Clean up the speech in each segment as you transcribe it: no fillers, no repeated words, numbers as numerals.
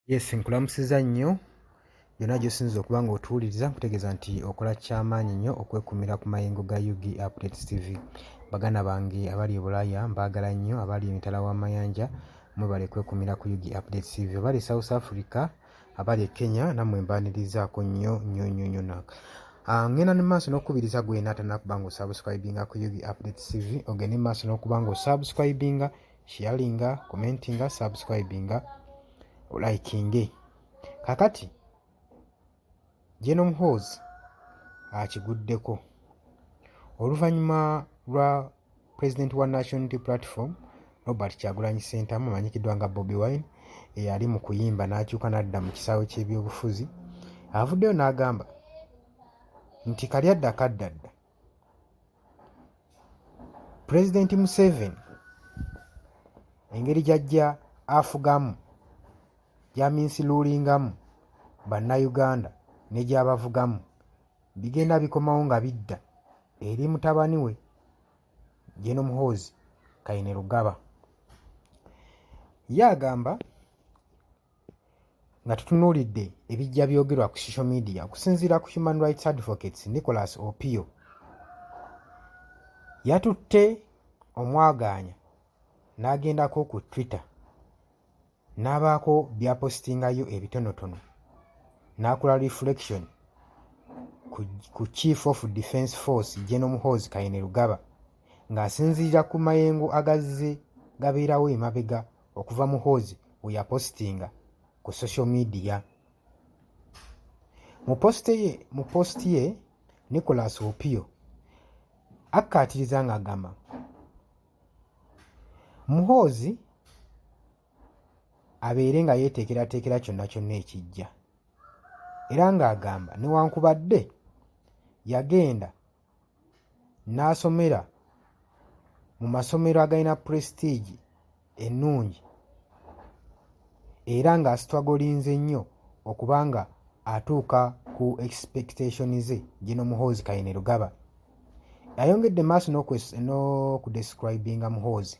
Yes, nkulamusiza nnyo yonna gy'osinza okuba ng'otuwuliriza. Nkutegeeza nti okola kyamaanyi nnyo okwekumira ku mayengo ga UG Updates TV. Baganda bange abali e Bulaaya mbaagala nnyo, abali emitala w'amayanja mwebale kwekumira ku UG Updates TV, abali e South Africa, abali e Kenya nammwe mbaanirizaako nnyo nnyo nnyo nnyo. Ngenda ne maaso n'okukubiriza gwena atanakuba ng'osubscribinga ku UG Updates TV, ogende maaso n'okuba ng'osubscribinga, sharinga, commentinga, subscribinga, olikinge. Kakati General Muhoozi akiguddeko oluvannyuma lwa pulezidenti wa National Unity Platform Robert Kyagulanyi Ssentamu amanyikiddwa nga Bobi Wine eyali mu kuyimba n'akyuka n'adda mu kisaawe ky'ebyobufuzi, avuddeyo n'agamba nti kalyadda kaddadda Pulezidenti Museveni engeri gy'ajja afugamu, gy'aminsiluulingamu Bannayuganda ne gy'abavugamu bigenda bikomawo nga bidda eri mutabani we Gen. Muhoozi Kainerugaba. Ye agamba Nga tutunuulidde ebijja byogerwa ku social media, okusinziira ku Human Rights Advocates Nicholas Opio yatutte omwagaanya n'agendako ku Twitter n'abaako by'apositingayo ebitonotono n'akola reflection ku Chief of Defence Force General Muhoozi Kainerugaba ng'asinziira ku mayengo agazze gabeerawo emabega okuva Muhoozi we yapositinga ku social media. Mu post ye Nicholas Opio akkaatiriza ng'agamba Muhoozi abeere nga yeeteekerateekera kyonna kyonna ekijja era ng'agamba newankubadde yagenda n'asomera mu masomero agalina prestige ennungi era ng'asitwagolinze nnyo okuba nga atuuka ku expectation ze. General Muhoozi Kainerugaba ayongedde maaso n'okudescribinga Muhoozi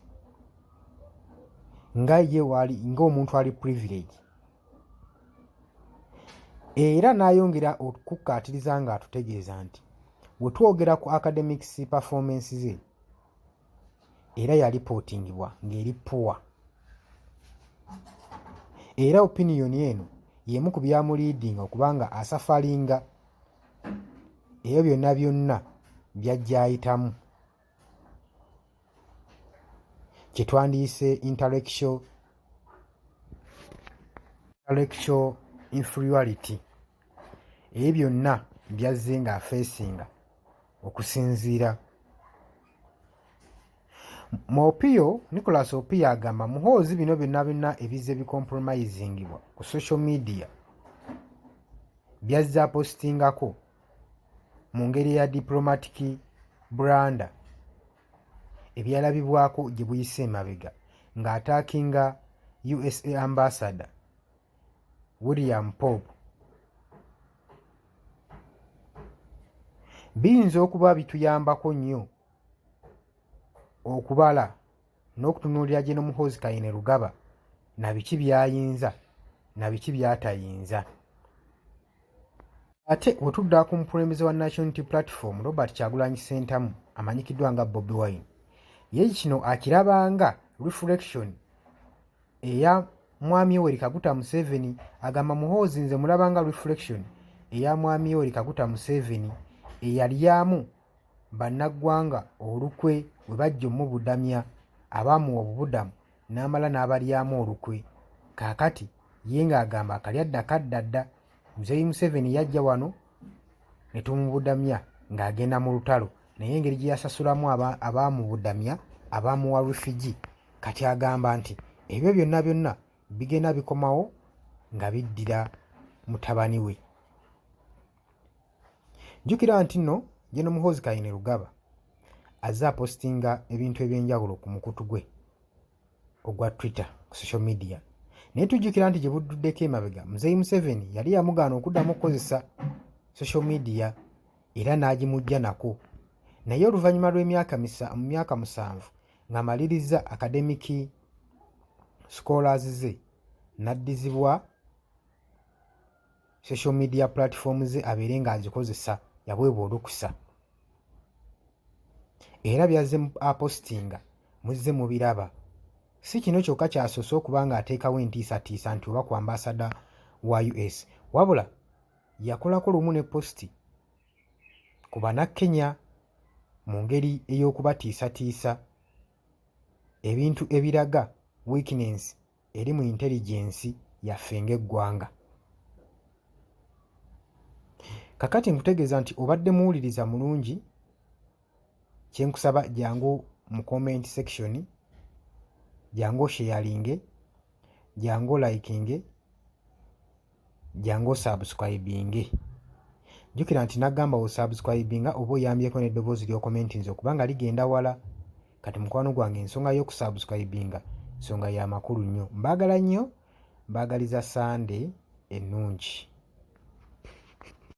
nga ye wali ng'omuntu ali privilege era n'ayongera okukkaatiriza ng'atutegeeza nti we twogera ku academics performance ze era yalipootingibwa ng'eri poor era opinion eno y'emu ku byamuliidinga okuba nga asafalinga ebyo byonna byonna by'ajja ayitamu kye twandiyise intellectual inferiority ebyo byonna byazze ng'afeesinga okusinziira mu Opio. Nicholas Opio agamba Muhoozi bino byonna byonna ebizze bicompromisingibwa ku social media byazze apositingako mu ngeri eya diplomatic branda ebyalabibwako gye buyise emabega ng'ataakinga USA Ambassador William Pope biyinza okuba bituyambako nnyo okubala n'okutunuulira Gen. Muhoozi Kainerugaba na biki by'ayinza na biki by'atayinza. Ate we tudda ku mukulembeze wa National Unity Platform Robert Kyagulanyi Ssentamu amanyikiddwa nga Bobi Wine, ye kino akiraba nga reflection eya Mwami Yoweri Kaguta Museveni. Agamba Muhoozi nze mulaba nga reflection eya Mwami Yoweri Kaguta Museveni eyalyamu bannaggwanga olukwe bwe bajja omubudamya, abaamuwa obubudamu n'amala n'abalyamu olukwe. Kaakati ye ng'agamba akalyadda kadda dda. Muzeeyi Museveni yajja wano ne tumubudamya ng'agenda mu lutalo naye engeri gye yasasulamu abaamubudamya abaamuwa refugee kati agamba nti ebyo byonna byonna bigenda bikomawo nga biddira mutabani we. Jjukira nti nno Gen. Muhoozi Kainerugaba azze apositinga ebintu eby'enjawulo ku mukutu gwe ogwa Twitter ku social media naye tujjukira nti gye budduddeko emabega Muzeeyi Museveni yali yamugaana okuddamu okukozesa social media era n'agimujja nako naye oluvannyuma lw'emyaka myaka 7 ng'amalirizza academic scholars ze n'addizibwa. social media platform ze abeere ng'azikozesa, yaweebwa olukusa era byazze apostinga muzze mubiraba. Si kino kyokka kyasoose okuba ng'ateekawo entiisatiisa nti oba ku ambasada wa US, wabula yakolako lumu ne posti ku Bannakenya mu ngeri ey'okubatiisatiisa, ebintu ebiraga weakness eri mu intelligence yaffe ng'eggwanga. Kakati nkutegeeza nti obadde muwuliriza mulungi, kyenkusaba jangu mu comment section, jangu osharinge, jangu olikinge, jangu osubscribinge. Jjukira nti nagamba osubscribinga oba oyambyeko n'eddoboozi ly'okomentinze okubanga ligenda wala. Kati mukwano gwange, ensonga y'okusubscribinga nsonga ya makulu nnyo. Mbaagala nnyo, mbaagaliza Sande ennungi.